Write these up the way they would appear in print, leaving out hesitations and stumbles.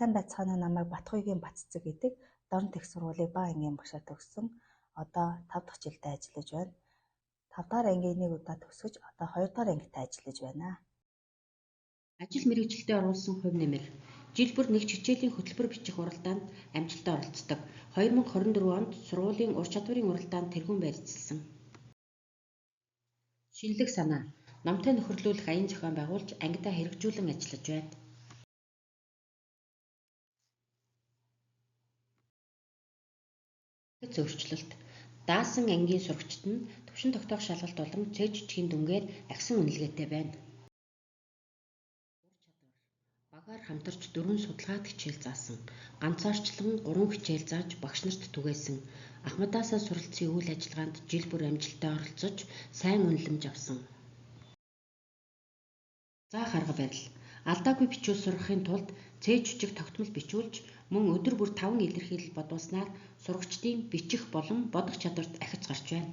Сайн байцгаана уу, намайг Батхуйгийн Батцэцэг гэдэг Дорнот их сургуулийн бага ангийн багшаар төгссөн. Одоо 5 дахь жилдээ ажиллаж байна. 5 дахь ангийн нэг удаа төгсөж одоо 2 дахь ангитай ажиллаж байна. Ажил мэргэжилтэд оруулсан хувь нэмэр. Жил бүр нэг хичээлийн хөтөлбөр бичих уралдаанд амжилттай оролцдог. 2024 онд сургуулийн ур чадварын уралдаанд тэргүүн байр эзэлсэн. Шинэлэг санаа. Номтой нөхөрлүүлэх аян зохион байгуулж ангидаа хэрэгжүүлэн ажиллаж байна. Ахиц өөрчлөлт. Даасан ангийн сурагчид нь төвшин тогтоох шалгалт болон цээ жижгийн дүнгээр ахисан үнэлгээтэй байна. Ур чадвар. Багаар хамтарч 4 судалгаат хичээл заасан. Ганцаарчлан 3 хичээл зааж багш нарт түгээсэн. Ахмадаасаа суралцсан үйл ажиллагаанд жил бүр амжилттай оролцож сайн үнэлэмж авсан. Заах арга барил. Алдаагүй бичүүл сургахын тулд цээ жижиг тогтмол бичүүлж мөн өдөр бүр 5 илэрхийлэл бодуулснаар сурагчдын бичих болон бодох чадварт ахиц гарч байна.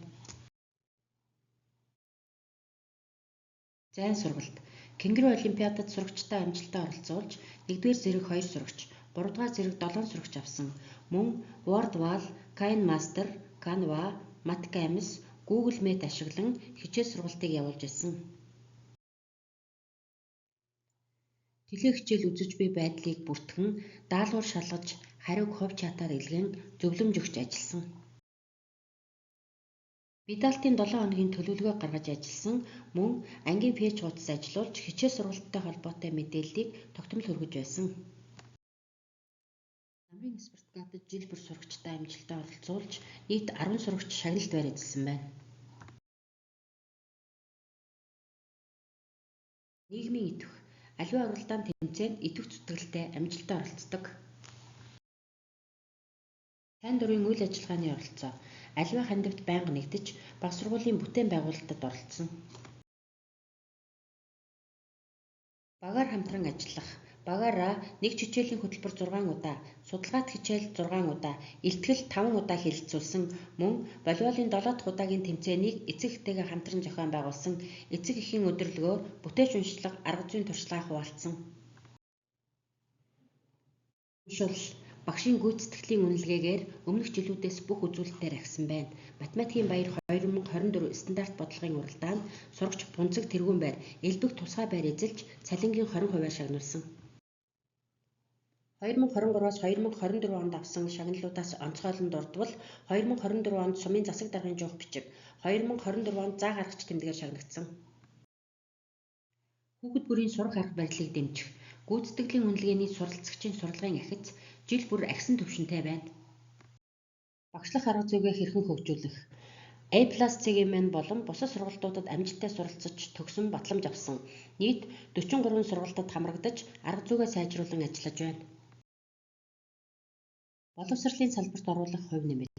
Зайн сургалт. Кенгиру олимпиадад сурагчдаа амжилттай оролцуулж 1-р зэрэг 2 сурагч, 3-р зэрэг 7 сурагч авсан. Мөн WordWall, KineMaster, Canva, Mathcamus, Google Meet ашиглан хичээл сургалтыг явуулж байсан. Теле хичээл үзэж буй байдлыг бүртгэн даалгавар шалгаж, хариуг хувь чатаар илгээн зөвлөмж өгч ажилласан. Бидалтын 7 хоногийн төлөвлөгөө гаргаж ажилласан мөн ангийн пэйж хуудас ажилуулж хичээл сургалттай холбоотой мэдээллийг тогтмол хүргэж байсан. Намрын спартакиадад жил бүр сурагчдаа амжилттай оролцуулж нийт 10 сурагч шагналт байр эзэлсэн байна. Нийгмийн идэвх. Аливаа уралдаан тэмцээнд идэвх зүтгэлтэй амжилттай оролцдог. Сайн дурын үйл ажиллагааны оролцоо. Аливаа хандивд байнга нэгдэж, бага сургуулийн бүтээн байгуулалтад оролцсон. Багаар хамтран ажиллах. Багаараа нэг хичээлийн хөтөлбөр 6 удаа, судалгаат хичээл 6 удаа, илтгэл 5 удаа хэлэлцүүлсэн. Мөн волейболын 7 дахь удаагийн тэмцээнийг эцэг эхтэйгээ хамтран зохион байгуулсан. Эцэг эхийн удирдлагоор бүтээлч уншлага, арга зүйн туршлагаа хуваалцсан. Урамшуулал. Багшийн гүйцэтгэлийн үнэлгээгээр өмнөх жилүүдээс бүх үзүүлэлтээр ахисан байна. Математикийн баяр 2024 стандарт бодлогын уралдаанд сурагч Бунцэг тэргүүн байр, элбэг тусгай байр эзэлж цалингийн 20%-аар шагнуулсан. 2023-аас 2024 онд авсан шагналуудаас онцгойлон дурдвал 2024 онд сумын засаг даргын жуух бичиг, 2024 онд заа гаргагч тэмдгээр шагнагдсан. Хүүхэд бүрийн сурах арга барилыг дэмжих, гүйцэтгэлийн үнэлгээний суралцагчийн сурлагын ахиц жил бүр ахисан түвшинтэй байна. Багшлах арга зүйгээ хэрхэн хөгжүүлэх, A+ CGMN болон бусад сургалтуудад амжилттай суралцаж төгсөн батламж авсан. Нийт 43 сургалтад хамрагдаж арга зүйгээ сайжруулан ажиллаж байна. Боловсролын салбарт оруулах хувь нэмэр.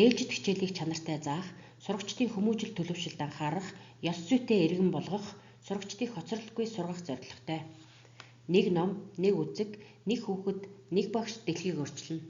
Ээлжит хичээлийг чанартай заах, сурагчдын хүмүүжил төлөвшөлд анхаарах, ёс зүйтэй иргэн болгох, сурагчдыг хоцролтгүй сургах зорилготой. Нэг ном, нэг үзэг, нэг хүүхэд, нэг багш дэлхийг өөрчилнө.